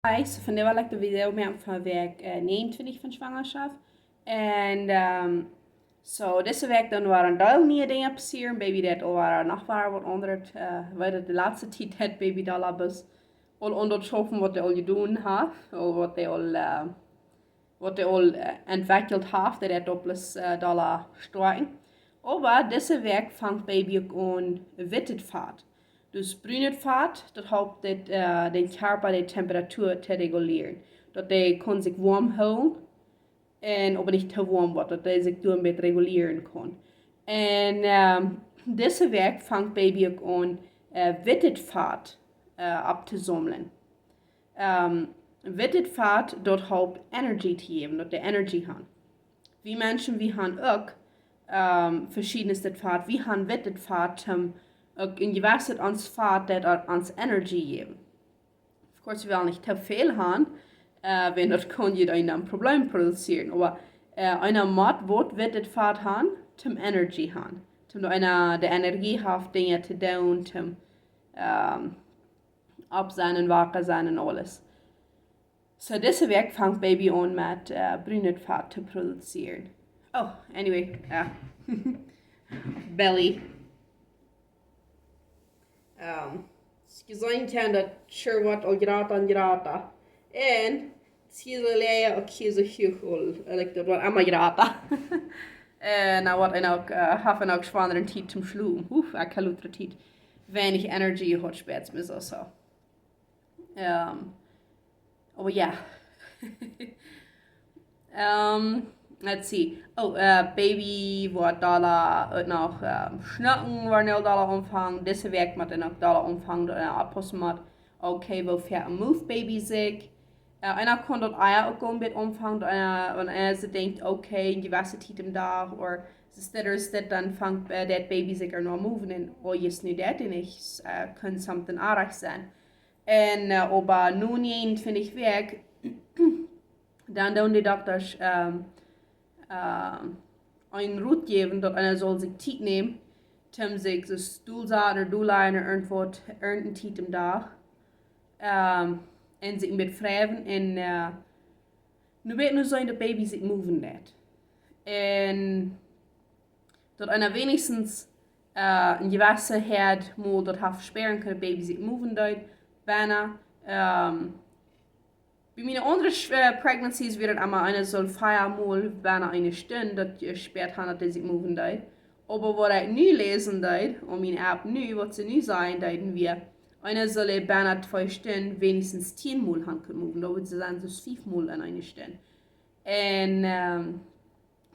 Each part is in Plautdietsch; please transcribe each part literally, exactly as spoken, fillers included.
Hi, so vondoag well ekj de Video moaken von Wäakj äh, näajenuntwintich von Schwangerschaft. Un ähm, so, dise Wäakj dan wieren aul niee Dinja passieren. Baby deed aul wieren noch wieren waut aundret. Äh, wiels de latste Tiet haft Baby doa bloos aul aun daut schaufen waut hee aul jedonen haft, aul waut hee aul, äh, waut hee aul äh, entwekjelt haft, daut deed aul bloos äh, dolla stoakjen. Oba dise Wäakj fangt Baby uk aun wittet Fat. Dus brunet Fat, daut halpt dit, äh, dän Kjarpa de Temperatua to regulieren. Daut hee kaun sikj woam hoolen un oba nich too woam woat, daut hee sikj doa een bät regulieren kaun. Un ähm, dise Wäakj fangt Baby uk aun äh, wittet Fat äh, opptosaumlen. Ähm, wittet Fat, daut halpt Energie to jäwen, daut dee Energie han. Wie Menschen, wie han uk ähm, veschiednet Fat, wie han wittet Fat, om uk een jewesset ons Fat, daut ons Energie jäwen. Of course, wie wellen nich too väl han, äh, wiels daut kaun je een Problem produzieren, oba äh, eena mott waut wittet Fat han, om Energie han. Om eena de Energie haft, Dinja to doonen, om ähm, opp sennen un waka sennen un aules. So, dise Wäakj fangt Baby aun met äh, brunet Fat to produzieren. Oh, anyway, ja. Belly. Ähm, es jeseenen kaun daut sure woat aul jrata un jrata. Un es hia soo läach, uk hia soo huach aul, like, daut woat emma jrata. Un dan woat eena uk, äh, haft eena uk schwandren Tiet toom schlopen. Uff, ekj ha lota Tiet weinich Energie jehaut, spieet mie soo, soo. Ähm, oba jo. Ähm, let's see. Oh, äh, Baby woat dolla uk noch ähm, schnocken, woat aul dolla aunfangen. Dise Wäakj mott eena uk dolla aunfangen, daut eena oppaussen mott. Okay, woo väl move Baby sikj? Äh, eena kaun daut ea uk een bät aunfangen, daut eena, wan eena soo denkjt, okay, een jewesse Tiet em Dach, ooda es dit ooda es dit, dan fangt äh, daut Baby sikj aun to moven un oh, jie nu daut nich, äh, kaun something oajch sennen. Un äh, oba nu näajenuntwintich Wäakj, dan doonen de Doktasch ähm, äh, een Rot jäwen, daut eena saul sikj Tiet nämen, om sikj soo doll saten ooda doll lijen ooda irjentwaut, irjent eene Tiet em Dach, ähm, un sikj een bät wrieen un äh, nu woat nu sennen daut Baby sikj moven deit. Un daut eena weenichstens äh, een jewesse Tiet mol daut haft spieren kunnen, Baby sikj moven deit, bie, ähm, bie miene aundre Sch- äh, Pregnancies wia daut emma eena saul vea mol bie eene Stund daut jie spieet han daut dee sikj moven deit. Oba waut ekj nu läsen deed, opp miene App nu, waut see nu sajen deeden wia, eena saul bie twee Stunden weenichstens tieen mol han kunnen moven. Daut wudd sennen soo fief mol en eene Stund. Un ähm,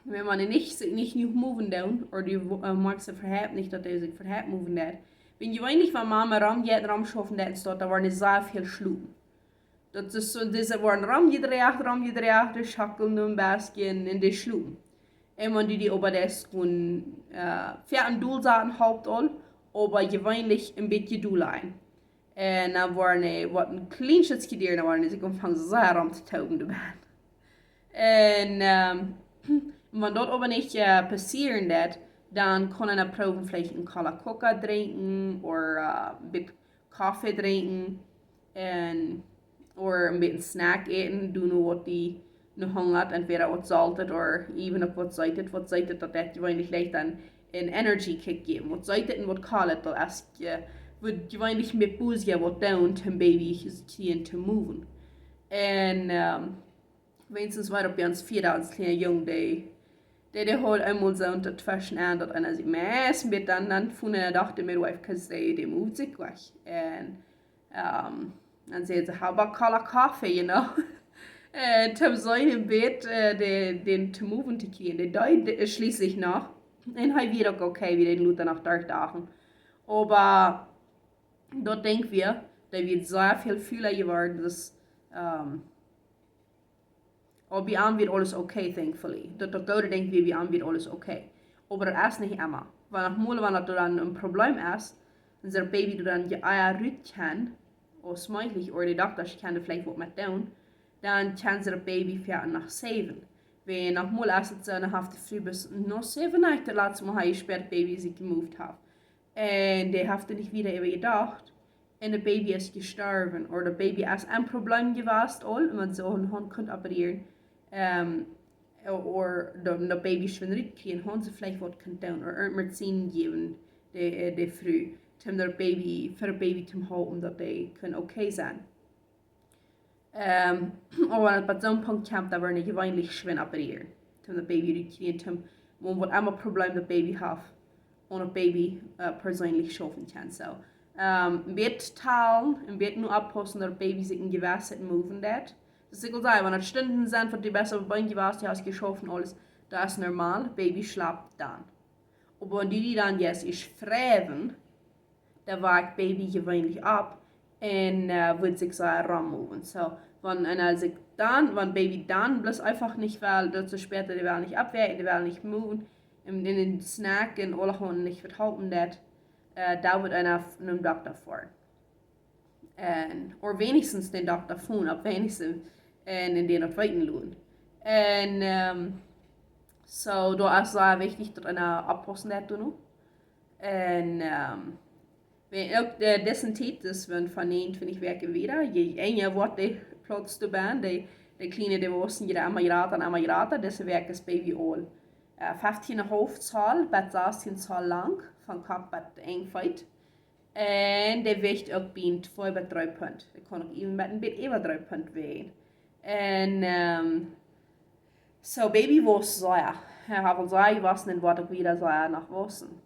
wan eena nich, sikj nich jenuach moven deit, ooda du wo- äh, moakst daut äwahaupt nich, daut eena sikj äwahaupt moven deit. Wan jie weeten, wan Mama rom jeit, rom schaufen deit, dan woaren see sea väl schlopen. Daut es soo, dise woaren romjedreit, romjedreit, dee schacklen nu een bät un dee schlopen. Un wan du dee oba daut jeweenlich äh, väl doll saten halpt aul, oba jeweenlich een bät doll lijen. Un dan woaren see, waut een kjlien Stekj dieren, dan woaren see sikj aunfangen sea rom to toben doabie. Un ähm, wan daut oba nich äh, passieren deit, dan kaun eena proowen veleicht een Cola Coca drinkjen ooda äh, een bät Koffe drinkjen un ooda een bät Snack äten, doonen waut die nu hungat, entweder waut Soltet ooda even uk waut Seetet, waut Seetet, daut deit jeweenlich leicht dan een Energy Kick jäwen. Waut Seetet un waut Kolet, daut es äh, wudd jeweenlich met Booze waut doonen, om Baby to kjrieen to moven. Un ähm, weenichstens wia opp ons Vieedach, ons kjliena Jung, dee, dee, dee haud eemol soo een Twischen aun, daut eena sikj meist een bät dan, dan von eena docht, de midwife, 'cause dee, dee moved sikj nich. Un ähm, dan säd see, "How about Cola Coffee, you know?" Un toom seenen een bät äh, dee, dän to moven to kjrieen. Dee deed äh, schlieslich noch. Un hee wia uk okay, wia dän lota noch dree Doag. Oba daut denkj wie, daut wia sea väl fula jeworden, dus ähm, oba bie am wia aules okay, thankfully. Daut, daut Goode denkj wie, bie am wia aules okay. Oba daut es nich emma. Wan noch mol, wan daut dan een Problem es, un see daut Baby dan je ea rut kaun, aus mäajlich, ooda de Doktasch kjennen veleicht waut met doonen, dan kjennen see daut Baby fa noch saven. Wan noch mol es et soo, dan haft de Fru bes noch saven Nächt, daut latste Mol hee jespäat, daut Baby sikj jemoved haft. Un dee haft doa nich wieda äwa jedocht. un daut Baby es jestorwen, ooda daut Baby es een Problem jewast aul, un wan see aul hauden kunnen opereren, ähm, ooda daut, daut Baby schwind rutkjrieen, hauden see veleicht waut kunnen doonen, ooda irjent Medizin jäwen, de, äh, de Fru, om daut Baby, fa daut Baby to halpen, daut dee kunn okay sennen. Ähm, oba bie soon Punkt kjemt, daut wie nich jeweenlich schwind opereren, om daut Baby rutkjrieen, om, om waut emma Problem daut Baby haft, un daut Baby, äh, perseenlich schaufen kaun. So, ähm, een bät talen, een bät nu oppaussen, daut daut Baby sikj en jewesse Tiet moven deit. Daut ekj well sajen, wan et Stunden sent, waut du best opp de Been jewast, du hast jeschauft un aules, daut es normal, Baby schlapt dan. Oba wan du die dan ieescht freien, dan woat Baby jeweenlich opp un, äh, woat sikj soo rommoven. So, wan eena sikj dan, wan Baby dan bloos eefach nich well, daut see späta, dee well nich oppwaken, dee well nich moven, un, un snacken un aule Honden nich waut halpen deit, äh, dan woat eena f-, nom Dokta foaren. Un, ooda weens dän Dokta foaren, opp weens, un, un dän daut weeten loten. Un, ähm, so, daut es sea wichtich, daut eena oppaussen deit doano. Un, ähm, wan uk de, dise Tiet, daut es wan von näajenuntwintich Wäakj wieda, je enja woat de Plauz doa benn, de, de Kjliene, dee wausen je emma jrata un emma jrata, dise Wäakj es Baby aul, äh, feftieen un haulf Zoll, bat sastieen Zoll lang, von Kopp bat Enj Feet. Un dee wicht uk bie twee bat dree Punt. Dee kaun uk eewen met een bät äwa dree Punt wäajen. Un, ähm, so Baby waust sea. Hee haft aul sea jewossen un woat uk wieda sea noch wausen.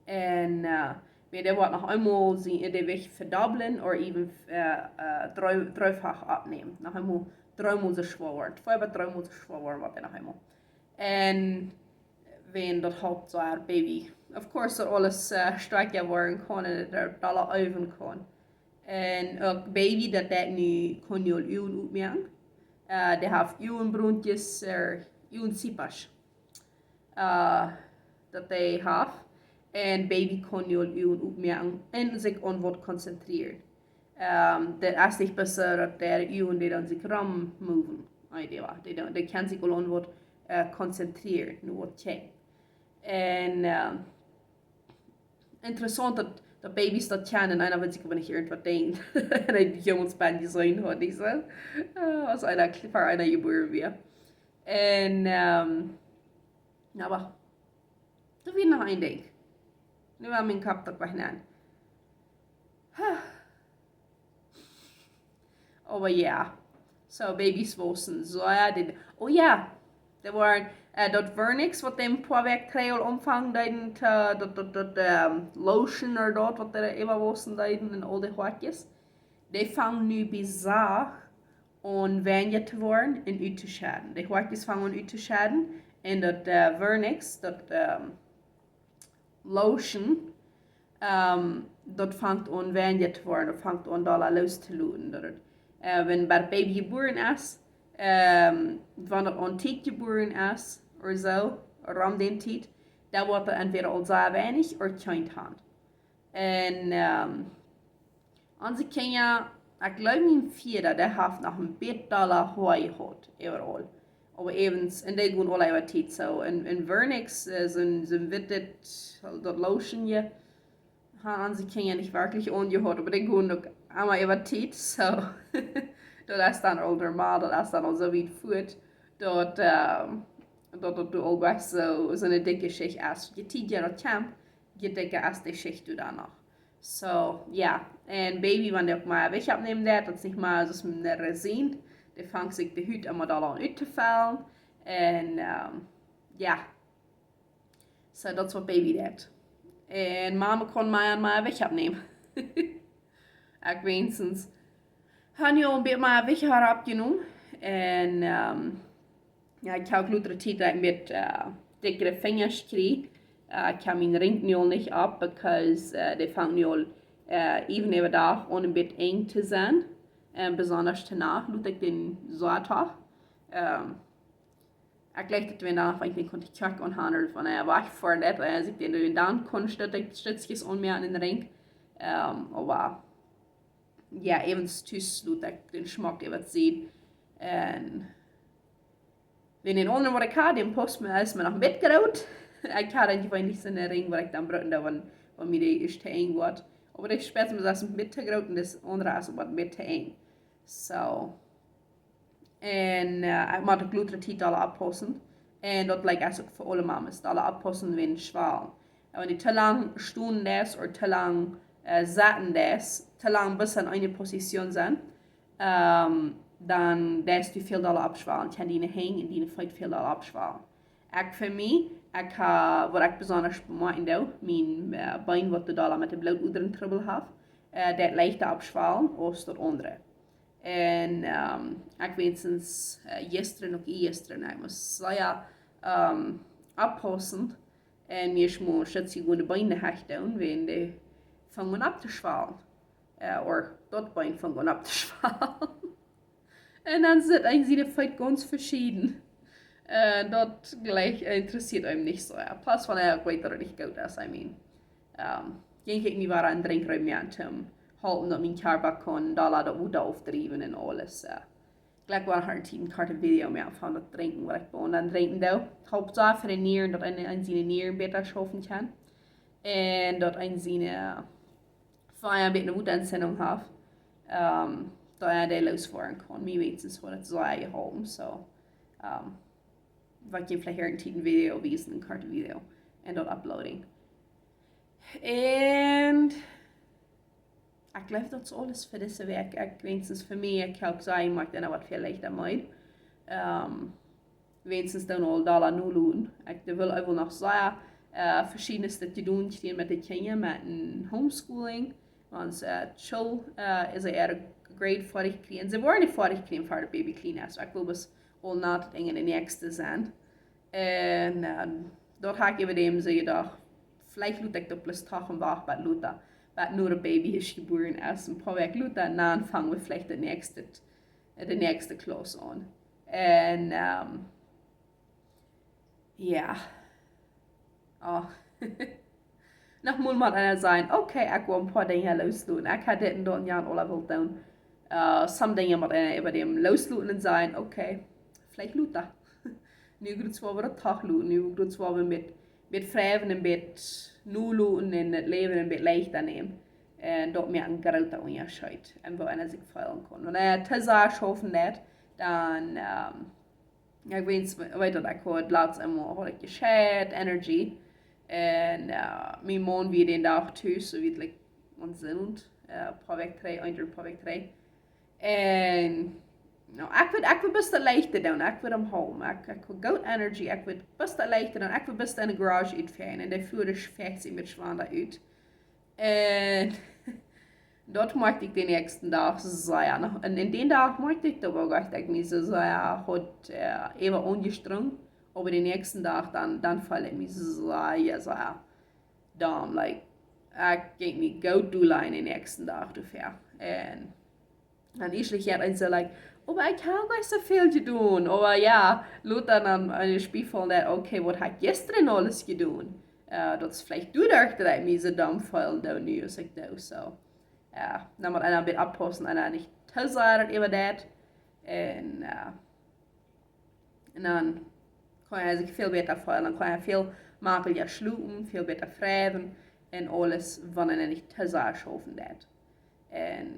Un, äh, wan dee woat noch eemol sien, dee Wicht vedobblen ooda eewen, äh, äh, dree-, dreefach oppnämen. Noch eemol dreemol soo schwoa woaren. Twee bat dreemol soo schwoa woaren woat dee noch eemol. Un wan daut halpt, soo daut Baby, of course, daut aules, äh, stoakja woaren kaun un daut dolla äwen kaun. Un uk Baby, daut deit nu, kaun nu aul Uagen oppmoaken. Äh, dee haft Uagenbruntjes, äh, Uagenzipasch. Äh, daut dee haft. Un Baby kaun nu aul Uagen oppmoaken un sikj aun waut konzentrieren. Ähm, daut es nich bloos soo daut de Uagen, dee dan sikj rommoven. Ai, dee wa-, dee dan, dee kaun sikj aul aun waut, äh, konzentrieren, no waut kjikjen. Un, ähm, interessaunt daut, daut Babys daut kjennen, eena well sikj oba nich irjentwaut denkjen. Un ekj jemaunt bie jeseenen haud, nich soo? Äh, aus eena kl-, ver eena jebuaren wia. Un, ähm, na, oba doa wia noch een Dinkj. Nu wia mien Kopp daut wajch nenn. Oba jo. So, Babys wausen. So, jo, dee, oh jo. Dee wieren, äh, daut Vernix, waut dee een poa Wäakj trigj aul aunfangen deeden, to, daut, daut, daut, ähm, Lotion ooda daut, waut dee äwawausen deeden un aul dee Hoatjes. Dee fangen nu bie sach aun weinja to woaren un uttoschedden. Dee Hoatjes fangen aun uttoschedden un daut, äh, Vernix, daut, ähm, Lotion, ähm, daut fangt aun weinja to woaren, daut fangt aun dolla loos to loten. Daut, äh, wan daut Baby jebuaren es, ähm, wan daut aun Tiet jebuaren es, ooda soo, rom dän Tiet, dan woat et entwäda aul sea weinich ooda kjeent han. Un, ähm, onse Kjinja, ekj jleew mien Fieeda, dee haft noch een bät dolla Hoa jehaut, äwaraul. Oba äwent, un dee gonen aula äwa Tiet soo. Un, un Vernix, äh, soon, soon wittet, daut Lotion je, han onse Kjinja nich werkjlich aunjehaut, oba dee gonen uk emma äwa Tiet, soo. Daut es dan aul normal, daut es dan aul soo wiet fuat, daut, ähm, daut, daut du uk wajchst soo, soone dikje Schicht es. Je tiedja daut kjemt, je dikja es de Schicht doa dan noch. So, jo. Un Baby, wan dee uk mea Jewicht oppnämen deit, daut es nich mea soo aus een Resin. Dee fangt sikj de Hut emma dolla aun uttofellen. Un, ähm, jo. So, daut es waut Baby deit. Un Mama kaun mea un mea Jewicht oppnämen. Ekj weens. Ha nu aul een bät mea Jewicht oppjenomen. Un, ähm, jo, ekj hab uk lota Tiet daut ekj een bät, äh, dikjre Finjasch kjrieech. Äh, ekj hab mienen Ring nu aul nich opp, because, äh, dee fangt nu aul, äh, äwen äwadach aun een bät enj to sennen. Un besonda de Nacht, lot ekj dän soo toch. Ähm, ekj jleich daut wie dan, wan ekj dän kunn kjikjen aun han, wan hee wajch foaren deit, wan ekj dän dan kunn, daut ekj Stitzkjes aun mie aun dän Ring. Ähm, oba jo, äwent tus lot ekj dän schmock äwa sien. Un wan dän aundren, waut ekj hab, dän paust mie, es mie noch een bät groot. Ekj hab dan jeweenlich soone Ring, waut ekj dan bruck, dan wan, wan mie dee ieescht to enj woat. Oba de Spetz es een bät too groot un daut aundre es waut een bät too enj. So. Un uh, ekj mott uk lota Tiet aul oppaussen. Un daut lijkt uk fa aule Mamas, aul oppaussen wäajen Schwalen. Un wan du too lang stonen deist ooda too lang uh, sitten deist, too lang bloos en eene Position sennen, um, dan deist du väl dolla oppschwalen. Kjennen diene Henj un diene Feet väl dolla oppschwalen. Ekj fa mie, ekj ha, waut ekj besonda bemoakjen doo, mien uh, Been woat dolla met de Blootodren Trubbel haben, uh, daut leichta oppschwalen aus daut aundre. Un um, ekj weens uh, jistren, uk jistren, ekj must sea um, oppaussen. Un mie es mau schutz jegonen de Been hecht doonen, wäajen dee fungen opp to schwalen. Uh, ooda daut Been funk aun opp to schwalen. Un dan sitt een siene Feet gaunz veschieden. Uh, daut jlikj interessieet am nich soo. Ja. Plus wan hee uk weet daut et nich goot es, I mean. Um, jinkj ekj mie wada een Drinkj rein moaken, om to halpen daut mien Kjarpa kaun dolla daut Wota aufdriewen un aules. Uh. Jlikj wua ekj hia een kortet Video moak von daut Drinkjen, waut ekj bie aundre drinkjen doo. Hauptsache fa de Nieren, daut een, een siene Nieren bäta schaufen kaun. Un daut een siene, uh, fa een bät eene Wutaentzündung haft, um, daut hee dee looswoaren kaun. Mie weens woat daut sea jeholpen, so. Um, waut ekj veleicht hia een Tiet een Video wiesen, een kortet Video. Un daut uploading. Un ekj jleew daut es aules fa dise Wäakj. Ekj weens fa mie, ekj hab jesajcht, ekj moak dan waut väl leichta mie. Um, weens dan aul dolla nu loten. Ekj doo well uk noch sea uh, veschiednet to doonen kjrieen met de Kjinja, met een Homeschooling. Wan see uh, School uh, es ea grade foadich kjrieen. See woaren foadich kjrieen fa de Baby kjlien es. So ekj well bloos aul no daut Enj de näakjste sennen. Un uh, daut ha ekj äwa däm soo jedocht, veleicht lot ekj daut bloos toch un wacht bat lota, bat nu de Baby es jebuaren es. Een poa Wäakj lota, dan fang wie veleicht de näakjste, de näakjste Klauss aun. Un um, ja. Oh. Noch mol mott eena sajen, okay, ekj well een poa Dinja loosloten. Ekj ha dit un daut un jant aula wult doonen. Uh, some Dinja mott eena äwa däm loosloten un sajen, okay, veleicht lota. Nu jeit et woa wada toch loten, nu jeit et woa wada met, met Fräwen un met nu loten un daut Läwen een bät leichta nämen. Un daut moakt een groota Unjascheet. Un woo eena sikj feelen kaun. Wan eena too sea schaufen deit, dan um, ekj weens, weet daut ekj haud latst eemol haud ekj jeshat, energy. Un uh, mien Maun wia dän Dach tus, soo wia et like onsinnig, uh, poa Wäakj trigj, een poa Wäakj trigj. Un no, ekj wull, ekj wull bloos daut leichta doonen, ekj wull am hoolen, ekj, ekj wull goot energy, ekj wull bloos daut leichta doonen, ekj wull bloos en de garage utfeien. Un dee Flua, dee fieet sikj met Schwanda ut. Un daut moakjt ekj dän näakjsten Dach sea. Un, un dän Dach moakjt ekj daut uk, daut ekj mie soo sea haud uh, äwa aunjestrungen. Oba dän näakjsten Dach, dan, dan feeld ekj mie sea, sea domm. Like, ekj jinkj mie goot dol dän näakjsten Dach doafäa. Un dan ieescht jeit eena soo, like, oba ekj hab nich soo väl jedonen. Oba jo, lota dan, dan en de Spieejel daut, okay, waut hab ekj jistren aules jedonen? Uh, daut es veleicht doaderch daut ekj mie soo domm feel, dan nu es ekj doa soo. Jo, dan mott eena een bät oppaussen, eena nich too sea äwa daut. Un, uh, un dan kaun eena sikj väl bäta feelen, dan kaun eena väl makjelja schlopen, väl bäta fräwen un aules, wan eena nich too sea schaufen deit. Un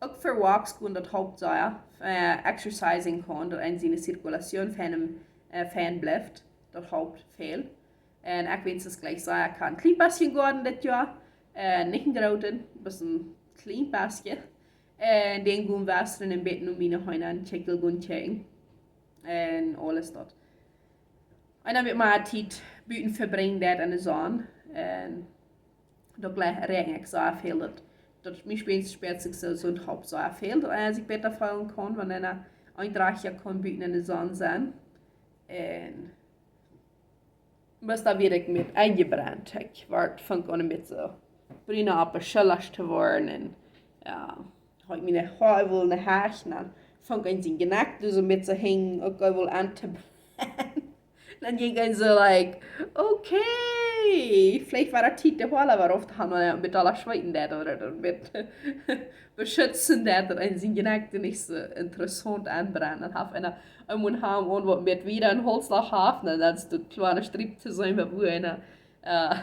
uk fa walks gonen, daut halpt sea. Uh, exercising gonen, daut eena siene Zirkulazion fein, uh, fein blift, daut halpt väl. Un ekj weens jlikj sea, ekj ha een kjlien bät jegoaden dit Joa, uh, nich een grooten, bloos een kjlien bät. Un dan gonen westren een bät no miene Heena un kjikjel gonen kjikjen. Un aules daut. Un dan met mea Tiet buten vebrinjen deit en de Sonn. Un daut jlikj, räakjen ekj sea väl, daut, daut mie weens spieet sikj soo, soo een Hoop sea väl, daut eena sikj bäta feelen kaun, wan eena een Dach kaun buten en de Sonn sennen. Un bloos dan wort ekj met enjebrent. Ekj wort, funk aun een bät soo bruna opp de Schullren to woaren. Un jo, haud ekj miene Hoa wol no achtren, dan funk aun sien Jnekj, dee soo een bät soo hinjen, uk aul wol aun to brennen. Dan jinkj eena soo, like, okay, veleicht wia et Tiet de Hoa wada rauf to gonen, wan eena een bät aula schweeten deed, ooda een bät beschutzen deed, daut eena sien Jnekj nich soo interessaunt aunbrennt. Dan haft eena een Mund haben un waut met wieda een Holzlach haft, un dan es daut kjliene Striep to seenen, wua eena, uh,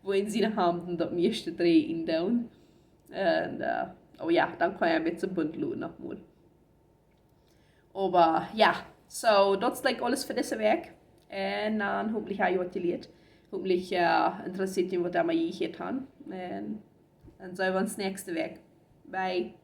woo en siene Hamden daut mieeschte dreien doonen. Un, äh, oh jo, dan kaun je een bät bunt loten noch mol. Oba jo, so, daut es, like, aules fa dise Wäakj. Un dan hopentlich ha jie waut jelieet. Hopentlich, äh, interessieet junt waut emma jie jehieet han. Un dan seenen wie ons näakjste Wäakj. Bye.